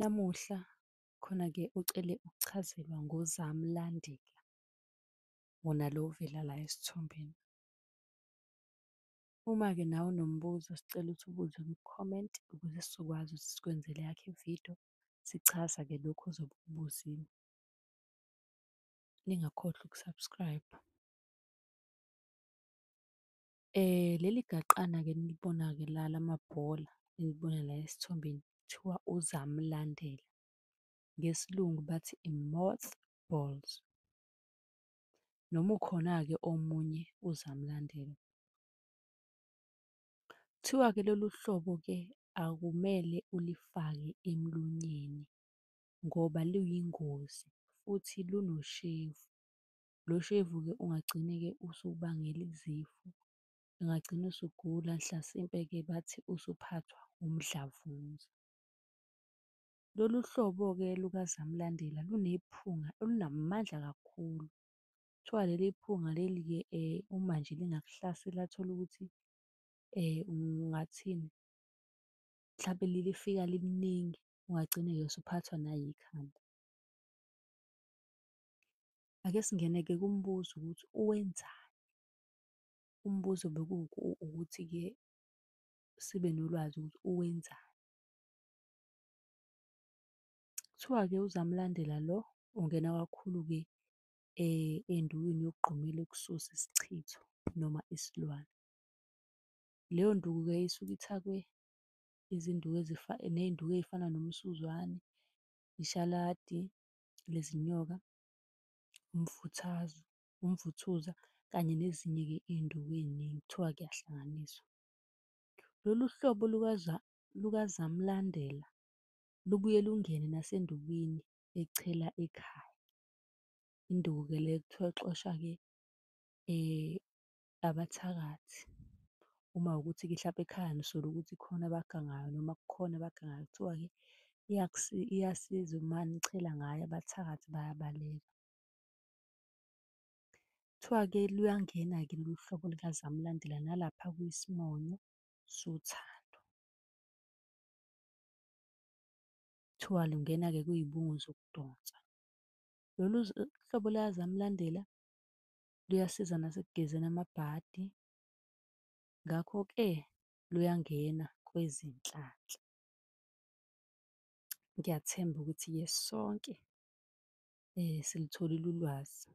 Namuhla khona-ke ucele ukuchazelwa ngoZamlandela, wona lo ovela la esithombeni. Uma-ke nawe unombuzo, sicela ukuthi ubuze kwi-comment ukuze sizokwazi ukuthi sikwenzele eyakho ividiyo, sichaza-ke lokhu ozobe ukubuzile. Ningakhohlwa uku-subscribe. Leli gaqana-ke enilibona-ke la lamabhola enilibona la esithombeni, kuthiwa uZamlandela, ngesiLungu bathi i-moth balls, noma ukhona-ke omunye uZamlandela. Kuthiwa-ke lolu hlobo-ke akumele ulifake emlonyeni ngoba luyingozi futhi lunoshevu. Lo shevu-ke ungagcine-ke usubangela izifo, ungagcina usugula mhlasimpe-ke bathi usuphathwa umdlavuza. Lolu hlobo-ke lukaZamlandela lunephunga olunamandla kakhulu. Kuthiwa leli phunga leli-ke uma nje lingakuhlasela tholukuthi ngingathini, mhlampe lifika liliningi, ungagcine-ke usuphathwa nayikhanda. Ake singene-ke kumbuzo ukuthi wenzani? Umbuzo ukuthi-ke sibe nolwazi ukuthi wenzani? Kuthiwa-ke uZamlandela lo, ungena kakhulu-ke endukwini yokugqumela ukususa isichitho noma isilwane. Leyo nduku-ke isuke ithakwe izinduku ney'nduku ey'fana nomsuzwane, ishaladi lezinyoka, umfuthazo, umvuthuza kanye nezinye-ke iy'nduku ey'ningi, kuthiwa kuyahlanganiswa. Lolu hlobo lukaZamlandela lubuye lungene nasendukwini echela ekhaya. Induku-ke le ekuthiwa ixosha-ke abathakathi. Uma kuwukuthi-ke hlampe ekhaya nisola ukuthi khona abagangayo noma kukhona abagangayo, kuthiwa-ke iyasiza uma nichela ngayo abathakathi bayabaleka. Kuthiwa-ke luyangena-ke lolu hlobo lukaZamlandela nalapha kwisimonyo sothando. Kuthiwa lungena-ke kwiy'bungu zokudonsa. Lolu hlobo lukaZamlandela luyasiza nasekugezeni amabhadi, ngakho-ke luyangena kwezenhlanhla. Ngiyathemba ukuthi-ke sonke silutholile ulwazi.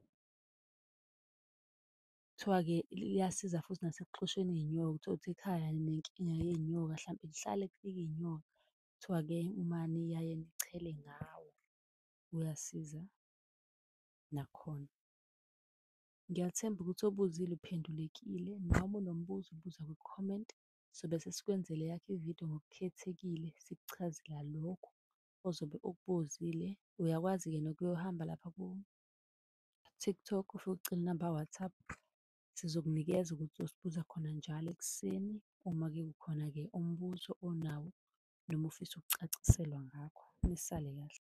Kuthiwa-ke liyasiza futhi nasekuxosheni iy'nyoka, uthole ukuthi ekhaya ninenkinga yey'nyoka hlampe kuhlale kufika iy'nyoka, kuthiwa-ke uma niyaye nichele ngawo, uyasiza nakhona. Ngiyathemba ukuthi obuzile uphendulekile, noma unombuzo buza kwi-comment, sobe sesikwenzela eyakho ividiyo ngokukhethekile sikuchazela lokhu ozobe ukubuzile. Uyakwazi-ke nokuyohamba lapha ku-TikTok ufike ucele inamba ya-WhatsApp, sizokunikeza ukuthi uzosibuza khona njalo ekuseni uma-ke kukhona-ke umbuzo onawo noma ofisa ukucaciselwa ngakho. Nisale kahle.